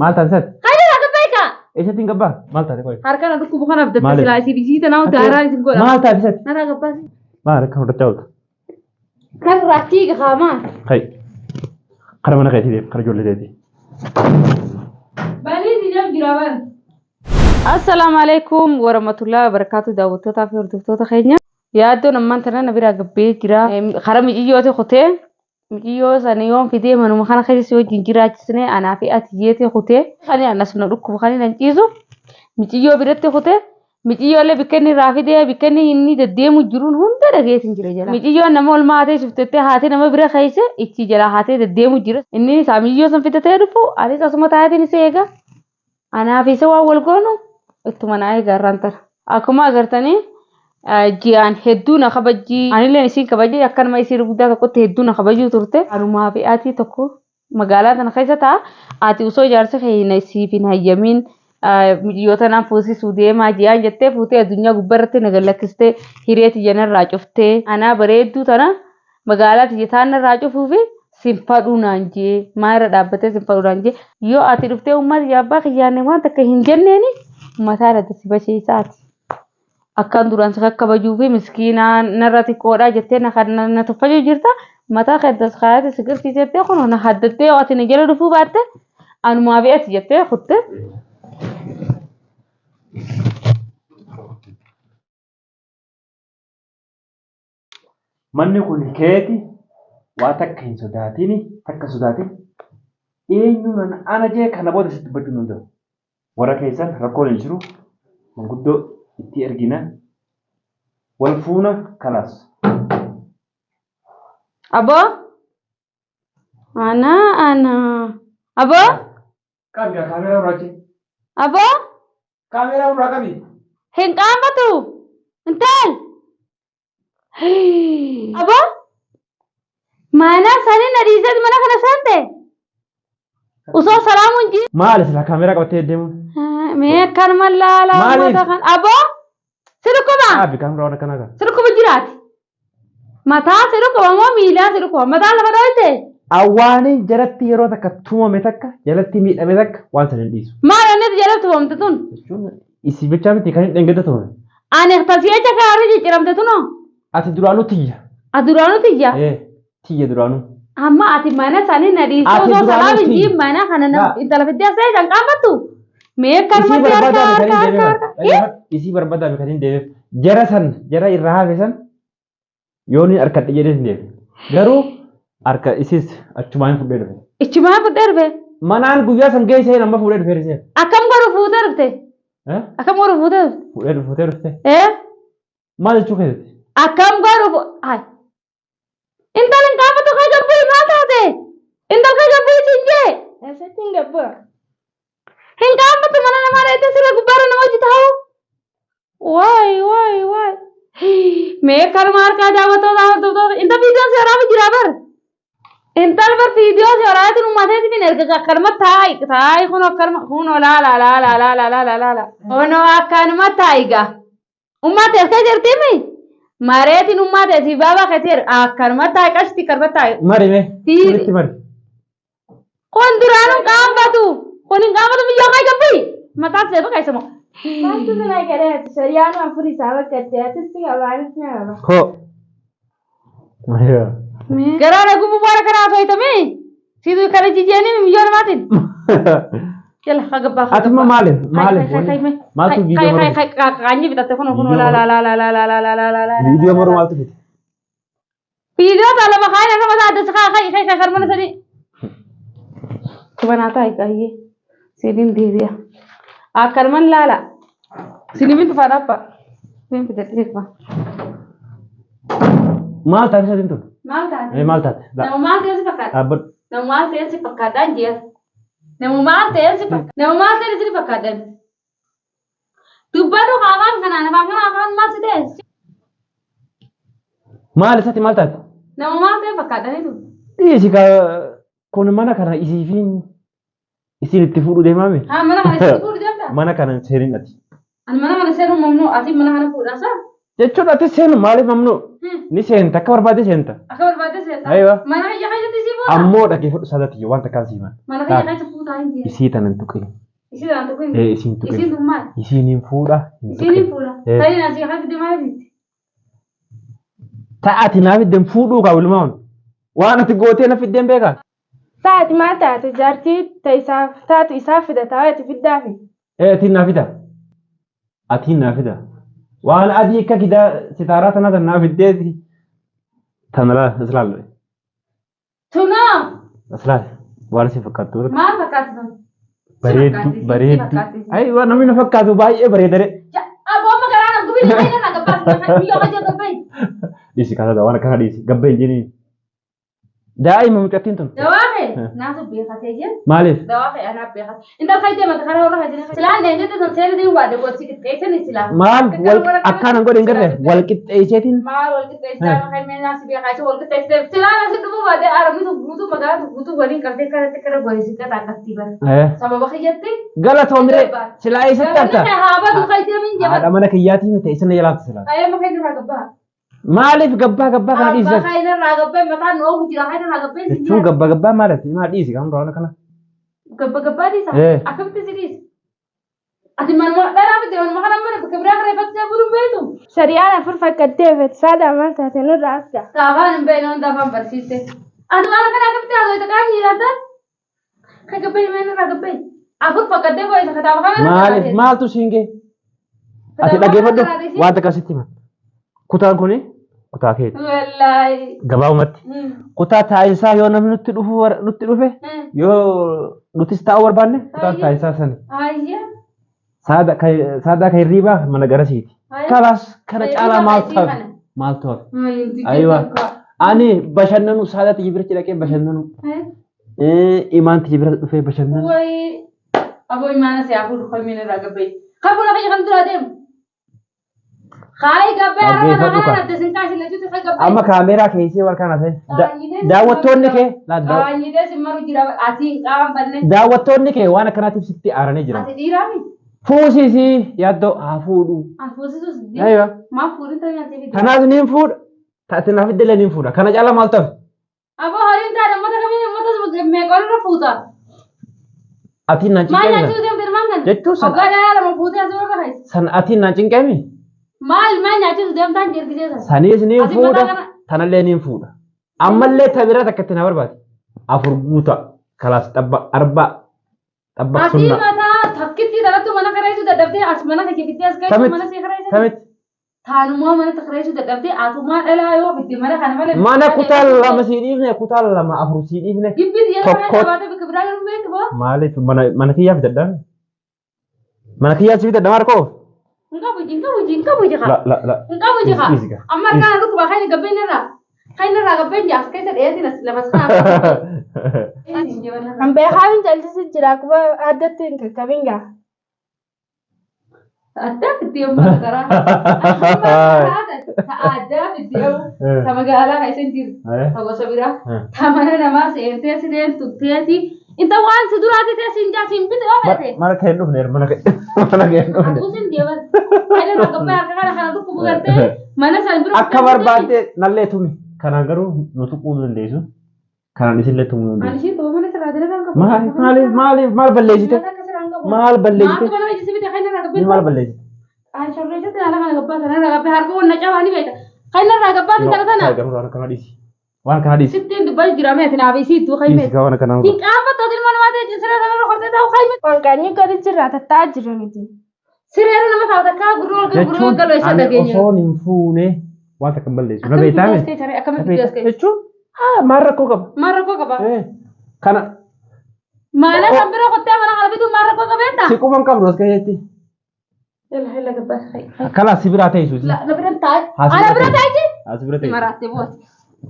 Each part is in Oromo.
Maal taate isaati? Kaayyaa gabbaa egaa. Eessatti hin gabbaa? Maal taate qoy? Harka na dhukkubu kanaaf daftee Maaliif? silaa isii isii tanaa daaraa isin godha. Maal taate isaati? Narraa gabbaasi. Maal akka fudhachaa oolta? Karraa fiiga kaamaa. Kai. Kara mana keetii deem, kara ijoollee keetii. Balii si jab jira bar. Assalaamu alaikum warahmatullahi wabarakatuh daawwattootaa fi hordoftoota keenya. Yaaddoon ammaan tana na biraa gabbee jira. Kara miciyyooti kutee Miciyyoo sana yoon fidee manuma kana keessa si wajjin jiraachisne anaa fi ati jeetee kutee kan anas na dhukkubu kan nan ciisu miciyyoo biratti kutee miciyyoolee bikka inni irraa fidee bikka inni inni deddeemu jiruun hunda dhageetiin jira jala. Miciyyoon nama olmaa haatee shiftettee haatee nama bira keessa ichi jala haatee deddeemu jira. Inni isaa miciyyoo san fidatee dhufu anis asuma taa'eetiin isa eega. Anaa fi isa waan wal goonu ittuma naa eega irraan tara. Akkuma agartanii ji'aan hedduu na kabajjii. Anilleen isiin kabajee akka nama isii guddaa tokkotti hedduu na kabajuu turte. Anumaa fi ati tokko magaalaa tana keessa ta'a. Ati osoo jaarsa kee hin siif hin hayyamiin miyyoo tanaan fuusisuu deemaa ji'aan jettee fuutee addunyaa gubbaa irratti na gallakkistee hiree tiyya narraa cuftee anaa bareedduu tana Magaalaa tiyya taan narraa cufuufi sin fadhuu naan jee maa irra dhaabbatee sin fadhuu naan jee yoo ati dhuftee ummaa tiyya abbaa kiyyaan waan takka hin jenneeni mataa irratti si basheessaati. Akkaan duraan si kakkabajuu fi miskiinaa narra xiqqoodhaa jettee na kan na tuffachuu jirta mataa keessa kaayate si garsiisettee kun na haddattee yoo ati na jala dhufuu baatte anumaa fi ati jettee kutte. Manni kun keeti waa takka hin sodaatini takka sodaatin eenyuun ana jee kana booda sitti dubbachuu hin danda'u. Warra keessan rakkoon hin jiru manguddoo itti ergina wal fuuna kalaas. Aboo ana ana aboo Qabi kaameeraa gurraachi. aboo Kaameeraa gurraa qabi. hin qaanfatu intal. Aboo mana sanii na dhiisee mana kana seente osoo salaamuun jiru. Maali sila kaameeraa qabattee deemuun? Mee akkanuma laala Maaliif? uummata kan aboo si dhukkuba Dhaabi kaameeraa waan akkanaa kana. si dhukkuba jiraati. Mataa si dhukkuba moo miilaa si dhukkuba mataa lafa dhooyte Awwaaniin jalatti yeroo takka tumame takka jalatti miidhame takka waan sana hin dhiisu. maal inni jala tumamte tun. Jechuun isii bichaa miti kan hin dhengada tumame. Ani tasi'echa kaarri cicciramte tunoo. Ati duraanuu tiyya. Ati duraanuu tiyya. Ee tiyya duraanuu. Amma ati mana sanii na dhiistee Ati osoo duraanuu salaam hin tiyya. jiin mana kana na Yaa. intala fiddee as ta'e kan qaanfattu. Mee Isii akkanumatti harka barbaadaame kan harka hin harka deebi'e. harka. Dhaggeeffadhu. Isii barbaadaame kan hin deebi'e. Jara san jara irraa hafe san yoon hin harkadhe jedhee hin deebi'e. Garuu harka isiis achumaan hin fudhee dhufe. Ichumaa fudhee dhufe. Manaan guyyaa san geessee amma fuudhee dhufee risee. Akkam godhu fuutee dhufte. Eh? Akkam godhu fuutee dhufte. Fuudhee fuutee dhufte. Eh? Maal jechuu keessatti? Akkam godhu ay. Intal hin qaafatu kee gabbuu maal taate? Intal kee gabbuu siin jee. Eessatti hin gabbaa? Hin qaafatu mana namaa dheettee sirra gubbaarra nama hojii taa'u. Waay waay waay. Mee kanuma harkaa daawwattoota hordoftoota inta viidiyoon si waraaba jira bar. Intal bar viidiyoo si waraabatiin uummateeti min erga akkanuma taa'i taa'i kun akkanuma kunoo laala laala laala laala laala. Kunoo akkanuma taa'i gaa. Ummaa teessee jirtiimi? Mareetiin ummaa teessii baabaa keetii erga akkanuma taa'i qashti akkanuma taa'i. Mari mee. Sii- Walitti mari. Kun duraanuu hin qaanfatu. Kun hin qaanfatu biyyoo kee gabbii. Mataa seefa keessa moo. Maaltu sana gadee ati shari'aan afur isaa bakka itti atitti qabaanis na qaba. Koo. Garaa na gubu waan akkanaa haasofitame. Siitu kana jijjiiranii miyyoo namaatiin. Jala hagabbaa. Ati immoo maaliif? Maaliif? Maaltu viidiyoo maruu? Qaanyii bitatte kun kun laa laa laa laa laa laa laa laa laa laa. Viidiyoo maruu maaltu fite? Viidiyoo taa lama kaayee nama mataa adda siqaa kai kai kai karmana sadii. Tubanaa taa'e kaayyee. Siiniin deebi'a. Akkanuman laala. Siiniin tufaa dhaabba. Siiniin fidadhee dhufa. Maal taate isatiin tun? Maal taate? Mee maal taate? Nama maal ta'e si fakkaata? Dhaabbadhu. Nama maal ta'e si fakkaataan jee. Nama maal ta'e si fakkaata? Nama maal ta'e si fakkaatan? Dubbatu afaan kanaan afaan kana afaan maal si ta'e? Maal isatti maal taate? Nama maal ta'e fakkaataniitu. Dhiisi ka kun mana kana isiifiin isiin itti fuudhu deemaame. Haa mana kana itti fuudhu deemta? Mana kana hin seenin ati. Ani mana kana seenuu mamnuu ati mana kana fuudhaa saa? Jechuun ati seenu maaliif mamnuu? Ni seenta akka barbaade seenta. Akka barbaade seenta. Aywa. Mana kiyya keessatti isii fuuta. Ammoo dhaggeeffadhu saadati waan takkaan sii himan. Mana kiyya keessa fuutaa hin jiru. Isii tana hin tuqin. Isii tana tuqin. Ee isiin tuqin. Isiin tun maal? Isiin hin fuudha. Hin Isiin hin tuqin. fuudha. Ee. Tarii asii kan fide maal fitti? Ta'ati naa fiddeen fuudhuu kaa walumaa waan ati gootee na fiddeen beekaa? Taati maal taate jaartii ta isaaf taatu isaaf fida ati fiddaafi. Ee atiin naa fida. Atiin naa fida. Waan adii akka gidaa sitaaraa tanaa tan naa fiddeeti. Tana laa as laal. Tunoo As laal. Waan si fakkaattu. maal fakkaatti tun? Bareeddu bareeddu. Ayi waan namni na fakkaatu baay'ee bareedare. Aboo garaa na gubi na na gabbaas biyya hojii gabbayi. Dhiisi kaasa waan akkana dhiisi. Gabba hin jeniin. Daa'ima mucattiin tun. Dawaa kee naatu beekatee jee. Maaliif? Dawaa kee anaaf beekate. Intal kan deemate karaa warra hajjina. Silaan leenjette sun seera deemu waade gochi qixxeessani silaa. Maal wal akkaan godhe hin garre wal qixxeesseetiin Maal wal qixxeessitaa kan mee naasi beekaa isa wal qixxeessitee silaan asi dhufuu waade arabni sun guutuu magaalaa sun guutuu waliin qabdee kanatti kara godhe si qaxaa akkasii bara. Sababa kiyyatti. Galatoomire silaa eessatti Galanni arta? kee haa badu kan deemin jaba. Haadha mana kiyyaatii miti isin jalaatti silaa. Ayyama kan irraa gabbaa. Maaliif gabbaa gabbaa kana Abbaa dhiisan? kan irraa gabbaa mataan oofu jira kan irraa gabbaa si Jechuun jira. gabbaa gabbaa maalati? Maal dhiisi kan duraan kana? Gabba gabbaa dhiisa. Eh. Akkamitti si dhiisa? Ati manuma dhalaa fide manuma kana mana bakka biraa kireeffattee buluu beektu. Shari'aan afur fakkattee feeti saada maal taate nurraa as ga'a. Taafaan hin beekne hunda afaan barsiiste. Ati waan kana akkamitti haasofte qaama jiraatan? Kan gabbee meen irraa gabbee. Afur fakkattee boo'isa kitaaba kana irra Maaliif jiraate. maaltu siin ga'e? Ati Kitaaba dhaggeeffadhu kana irraa waan takka sitti hima. Kutaan kuni kutaa keeti. Wallaahi. Gabaabumatti. Kutaa taa'insaa yoo namni nutti dhufu nutti dhufe yoo nutis taa'uu barbaanne kutaan Ayya. taa'insaa sani. Ayya. Saadaa kan hirriibaa mana garasiiti. Ayya. Kalaas kana caalaa maaltu hafe? Maaltu hafe? Aywa. Ani bashannanu saadaa tiyya biratti dhaqee bashannanu. Imaan tiyya bira dhufee bashannanu. Wayi. Aboo imaana si hafuudhu kolmiin irraa gabbee. Kan fuula kiyya kan dura deemu. Kaayi gabbee har'a kana Dhaggeeffadhu kana kaa. adda sin kaasi lachuuti kan gabbee. Amma kaameeraa keessee warra kana ta'e. Daawwattoonni kee laal Qaanyitee si maru jira ati hin qaanfanne. daawwattoonni kee waan akkanaatiif sitti aaranii jiran. Ati dhiiraa mi? Fuusisii yaaddoo haa fuudhu. Ati fuusisus Aywa. Maaf fuudhin ta'e nyaatee fidde. Kanaas niin fuudha. Taate naaf illee niin fuudha. Kana caalaa maal ta'e? Aboo horiin taate uummata kamiin uummata meeqa olirra fuuta? Atiin naan Maal cinqeemi. nyaachuu deemte ilmaan kana? Jechuun san Hoggaa dhalaa lama fuutee asii warra keessa. san atiin naan cinqeemi. Maal maal nyaachuu deemtaan jirgisee sana? Saniis niin Ati mataa fuudha. kana- Tanallee niin fuudha. Ammallee ta bira takka itti na barbaade. Afur guuta. Kalaas xabba arba xabba Ati sunna. mataa takkitti talattu mana kareessuu dadhabdee as mana kee fiddee as geessu Tamit. mana sii kareessu. Tamit. Taanumaa mana kareessuu dadhabdee atumaa dhalaa yoo fidde mana kana malee. Mana kutaa lama sii dhiifne kutaa lama afur sii dhiifne. Gibbii xiyyeera kana Tokko- qabaatee bakka biraa yeroo beektu boo. Maaliif mana mana kiyyaaf dadhabe? Mana kiyyaaf si dadhabe harkoo? Hin qabu hin qabu hin qabu jika. La la la. Hin qabu jika. Dhiisi gaa. Amma harkaan dhukkuba kan gabbeen irraa. Kan irraa gabbeen jaas keessa dhiyeessin as lafa sana. An beekaa hin jal'isi jira akkuma addatti hin qaqqabin gaa. Addaa fiddee yommuu karaa. Addaa fiddee yommuu ta magaalaa keessa hin jiru. Ta gosa biraa. Ta mana namaa seentee sireen tutteeti. Inta waan si duraati ta'e siin jaa siin bite yoo feete. Mana kee hin dhufne mana kee mana kee hin dhufne. Akuusin deeman. Kan irraa gabbee harka kana kana dhukkubu gartee mana san bira. Akka barbaadde nallee tumi. Kanaan garuu nu tuquu hin dandeessu. Kanaan isillee tumuu hin Ani dandeessu. isheen tuma mana sirraa dalagaa hin qabu. Maaliif maaliif maaliif maal balleessite? Maal balleessite? Maaltu mana hojii si bite kan irraa gabbee. Ni maal balleessite? Ani sharreessatti haala kana gabbaa sana irraa gabbee harka wanna cabaa ni beekta. Kan irraa gabbaa tana tana. Garuu waan kana dhiisi. Waan kana dhiisi. Sittiin dubbaa jira mee ati naaf isii iddoo kan Dhiisi beekta. gaa waan kana. Hin qaanfattu ilma namaa ta'e siree sana irra hortee taa'u kan Waan qaanyii gadi jirra tattaa'aa jirra miti. Siree irra nama taa'u takkaa gurroo ol galu gurroo ol Jechuun galu eessa ani dhageenya. osoon hin fuune waan takka hin balleessu. Na Akkamitti beektaa biyya as mee? keessa ree? Na Akkamitti biyya as beektaa? keessa? Jechuun haa maal rakkoo qaba? Maal rakkoo qaba? Kana Maala kan bira qottee mana kana fiduun maal rakkoo qabeetta? si quban qabdu as keessatti. Yalla yalla gabbaa. Kalaas si biraa teessu. La na bira taa'e. Haa, si Ana bira bira taa'e jee? Haa si bira teessu. Maraattee booti.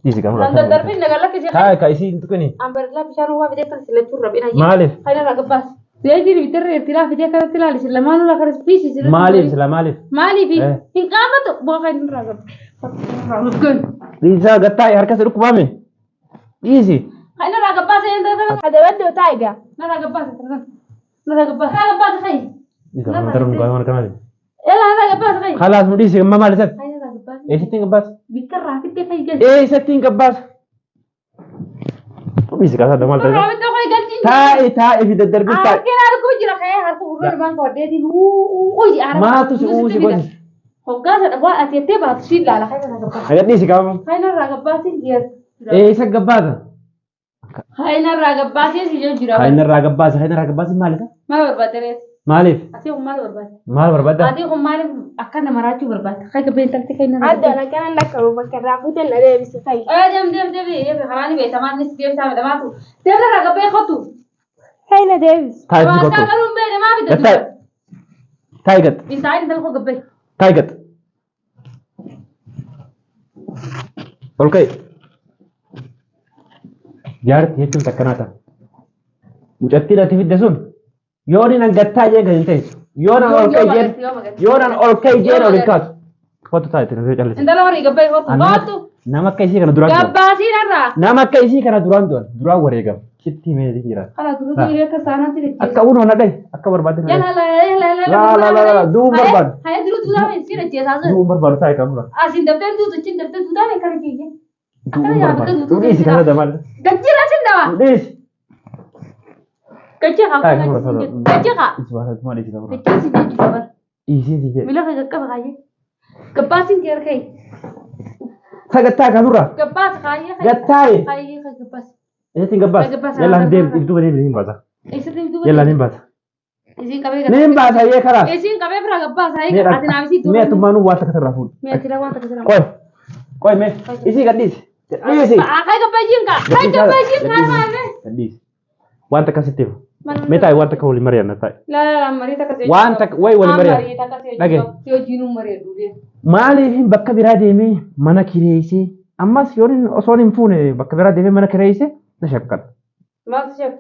Dhiisi gaa Kan daddarbin nagaa lakkisee. Haa ka isii hin tuqini. Ambarillaa bishaan waa fidee kan silachuu rabina. Maaliif? Kan irraa gabbaas. Zeejiin bitarra irtilaa fidee kanatti ilaali. Lamaanuu lafa fiisi. Maaliif sila maaliif? Maaliif? Eh. Hin qaanfattu. Bu'aa kan irraa gabbaas. Dhiisaa gattaa'e harka si dhukkubaame. Dhiisi. Kan irraa gabbaas Adabaddu taa'i gaa. Narraa gabbaas. Narraa gabbaas. Narraa gabbaas kai. Dhiisi gaa waan kana. Ela narraa gabbaas kai. Kalaas nu dhiisi amma maal isatti? Kan irraa gabbaas. Eessatti hin gabbaas? Bitarraa. galchi. Eessatti hin gabbaasa? Dhiisi qaasaa maal ta'e? Roobitti koo galchi. Taa'i taa'i fi daddarbis taa'i. Harkeen harkuu jira ka'ee harka gurra lamaan qabadheetiin uu aara. Maatu si uu si godhi. Hoggaa sana waan ati jettee baatu siin laala kan irraa gabbaasa. Haga dhiisi qaama. Kan irraa gabbaasee jira. Eessa gabbaasa? Kan irraa gabbaasee si jira. Kan irraa gabbaasa kan irraa gabbaasa maali? Maal barbaadde rees? Maaliif? Ati kun maal barbaadde? Maal barbaadda? Ati kun maaliif akka nama raachuu barbaadde? Kan gabbeen talti kan irraa Addoon akkana dhaqqabu bakka irraa fuutee na deebisi fa'i. Deem deem deem deem karaa ni beektamaa innis deemsaa midhamaatu. Deem irraa gabbee kottu. Fa'i na deebisi. Taa'i Waasaa kottu. galuun beekne maa fidda Taa'i. Taa'i gat. Intaa'in intal koo gabbee. Taa'i gat. Ol ka'i. Jaarti jechuun takkanaa ta'a. Mucattiin ati fidde sun yoo nan gattaa jeen kan hin teessu. Yoo nan ol ka'i jeen yoo nan ol ka'i jeen ol hin kaatu. Kottu taa'i itti callisi. Intala horii gabbee kottu. Kottu. Nama akka isii kana duraan du'an. Gabbaasiin irraa. Nama akka isii kana duraan du'an. Duraan wareegama. Sitti himee jira. Kana dura durii akka saanaatti jechuudha. Akka unoo na dhahi. Akka barbaadde na dhahi. Yala la la la La la la la du'uun barbaadu. Haya duru duudhaan si rajjeesaa sun. Du'uun barbaadu taa'i kan dura. Asiin dabtee duutu achiin dabtee duudhaan akkana keeyye. Du'uun barbaadu. Dhiisi kana damal. Gajjira sin dawa. Dhiisi. Gajjira Taa'i kan dura. gajjira. Dhiisi waan maal dhiisi kan dura. Gajjira si jejjira bar. Dhiisi si jedhe. Mila kee qaqqaba kaayyee. Gabbaasiin kee harkee. Sagattaa kan dura. Gabbaas kaayyee. Gattaa'i. Kaayyee kee gabbaas. Eessatti hin gabbaasa? Gabbaasa. Yallaan deem duuba deem ni baasa. Eessatti duuba. Yallaan ni baasa. Isiin qabee Ni baasa yee karaa. Isiin qabee bira gabbaas kaayyee. Ati naaf isii Mee atummaanuu waan takka irraa fuudhu. Mee ati waan takka sirraa. Qoy. Qoy mee isii gadhiisi. Gadhiisi. Kaayyee gabbaasiin kaa. Kaayyee gabbaasiin kaa maal? Gadhiisi. Waan takka sitti himu. Mee taa'i waan takka waliin mari'anna taa'i. La la la marii takka si Waan takka wayi waliin mari'anna. Dhagaye. Si hojiinuu mari'adhu. Maaliif bakka biraa deemee mana kireessee ammas yoo osoo hin fuune bakka biraa deemee mana kireessee na shakkata. Maaltu shakka?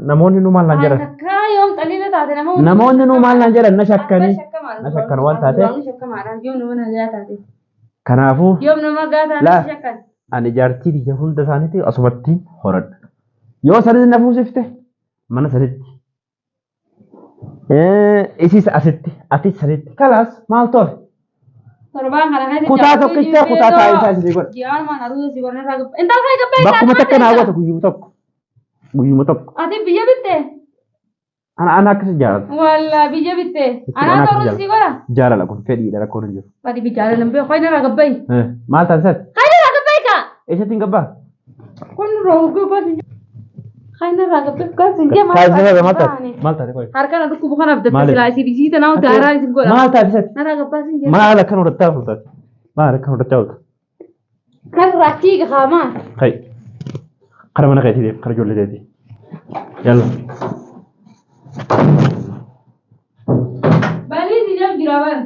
Namoonni nu maal naan jedhan? Takka yoom xaliila taate nama Namoonni nu maal naan jedhan na shakkanii. Na shakkan waan taateef. Duraanuu shakkamaadha. Yoom nama nagaa taate. Kanaafuu Yoom nama gaa taate Laa. shakkan. ani jaartii biyya hunda isaaniitti asumatti horadha. Yoo sanis na fuusifte mana sanitti. Isiis asitti atis sanitti. Kalaas maal tole? Torbaan kana keessa Kutaa tokkicha kutaa taa'ee isinii godha. Ji'aan maan aruusa si godhan irraa gabba. Intal kee gabbee Bakkuma takka naa goota guyyuma tokko. Guyyuma tokko. Ati biyya bitte. Ana ana akkas jaalala. Walla biyya bitte. Ana Anaa akkas aruusa si godha. Jaalala kun fedhiidha rakkoon hin jiru. Ati biyya jaalala hin beeku. Kan irraa gabbee. Maal taasisan? Kan irraa gabbee kaa. Eessatti hin gabbaa? Kun rooguu gosi. Kan irraa gabbee gosi. Taasisa maal taate? Maal taate qoy? Harkaan dhukkubu kanaaf dabte Maaliif? silaa isii bisiita nama daaraa isin godha. Maal taasisan? Narraa gabbaasin jira. Maal akkan hodhachaa oolta? Maal akkan hodhachaa oolta? Karraa fiiga qaamaa. Kai. Kara mana keetii deem, kara ijoollee keetii. Yalla. Balii si jab jira bar.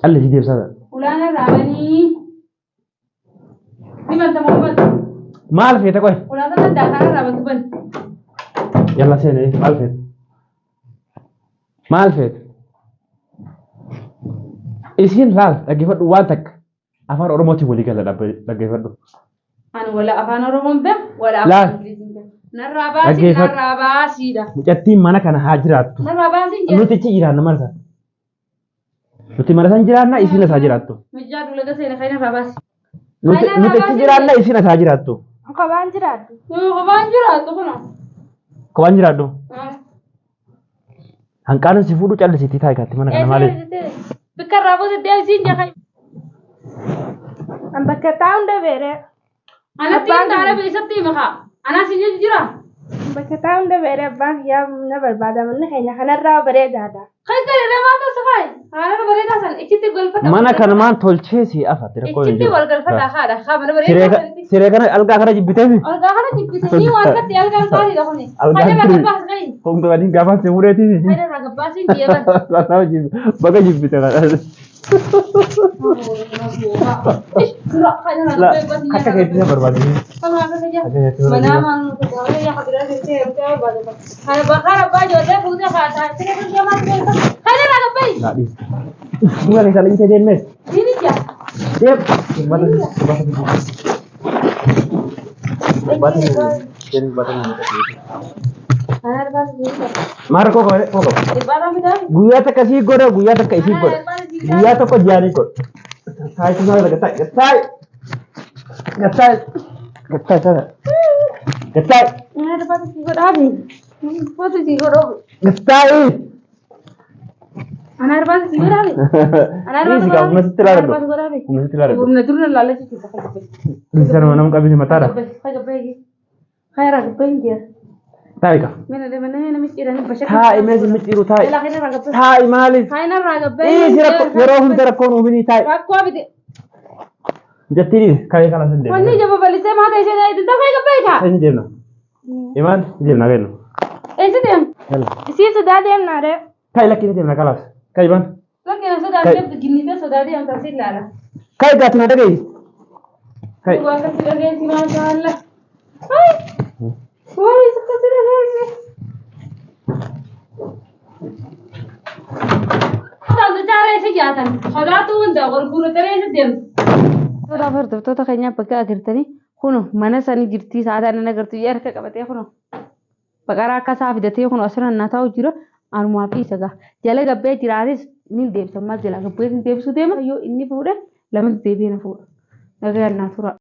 Calli si deemsaa. Ulaan irraa banii. Ni banta moo banta. Maal feete qoy? Ulaan sana daakaa irraa bantu bani. Yalla seenee maal feete? Maal feete? Isiin laal dhaggeeffadhu waan takka afaan Oromootiin walii gala dhaggeeffadhu. Ani wala afaan Oromoon beeku wala Laal. afaan Ingiliziin beeku. Narraa baasii Dhaggeeffadhu. narraa baasiidha. Mucattiin mana kana haa jiraattu. Narraa baasiin jira. Nuti achi jiraanna mana sana. Nuti mana sana jiraanna isiin as haa jiraattu. Mijaa dulaga seena kan narraa baasi. Nuti nuti achi jiraanna isiin as haa jiraattu. Kophaan jiraadhu. Kophaan jiraattu kuna. Kophaan jiraadhu. Hanqaanin si fuudhu callisiitii taa'i kaatti mana kana maaliif? Bikka irraa buuse deebisiin jira. An bakka taa'u hunda beeree. Anatti hin taane isatti hima kaa. Anaa si jira. Bakka taa'u hunda beeree abbaan kiyyaa na barbaada. Manni keenya kanarraa bareedaadha. Kan galee maal taasisu faayi? Haala bareedaa san ichitti golfata. Mana kana maan tolchee si afate rakkoo hin Ichitti jiru. wal galfata haadha. Haa mana bareedaa sanitti. Siree kana algaa kana jibbiteefi Algaa kana jibbisanii waan akkatti algaan gaariidha kuni. Algaan Haala turi. gabbaas gahi. Honga gaafaan si fuudheetiifi. Haala irraa gabbaasiin jeeban. Baga jibbite kana. La akka keetti na barbaadu. Laa dhiisi. Suura keessaa leenca deemmes. Deem. Bata bata bata Maal rakkoo qaba rakkoo qaba. Guyyaa takka sii godha guyyaa takka isii godha. Guyyaa tokko ji'anii godha. Taa'i tumaa gad taa'i. Gad taa'i. Gad taa'i. Gad taa'i taa'i. Gad taa'i. Ana irbaata si godhaafi. Irbaata si godhaafi. Gad taa'i. Ana irbaata si godhaafi. Ana irbaata Dhiisi gaa humna sitti Ana ilaaladhu. irbaata godhaafi. Humna sitti ilaaladhu. Humna durna laalachiisa. Dhiisi sanuma nama qabisi mataadha. Khayra gabbeen jira. Taa'i gaa. Mana mana namichi jedhanii bashaka. Taa'i mee si micciiru taa'i. Jala kana irraa gabbeen. Taa'i maaliif? Kana irraa gabbeen. Dhiisi rakkoo yeroo hunda rakkoon uuminii taa'i. Rakkoo miti. Jettii dhiisi ka'ee kanas hin Wanni deemna. ija babal'isee maata ishee ta'e dafee gabbee kaa. Hin deemna. Imaan hin deemna kennu. Eessi deem? Yalla. Isii sodaa deemnaa ree. Ka'i lakki ni deemna kalaas. Ka'i Imaan. Lakkina sodaa deemtu ginnitee sodaa deemta si ilaala. Ka'i gaati na dhaga'i. Ka'i. Waan akkasii dhageessi maasha Allah. Ay! Waan akkasii dhageessi. Sodaa hordoftoota keenyaa bakka agartanii kun mana sanii jirtii sa'aataa nan agartu harka qabatee kun baqaraa akka isaa fidatee kun asirra na taa'u jira anumaa fi isa gaha jala gabbee jiraanis ni deebisa ammas jala gabbee ni deebisuu deema yoo inni fuudhe lamatti deebi'ee na fuudha nagayaan naa tura.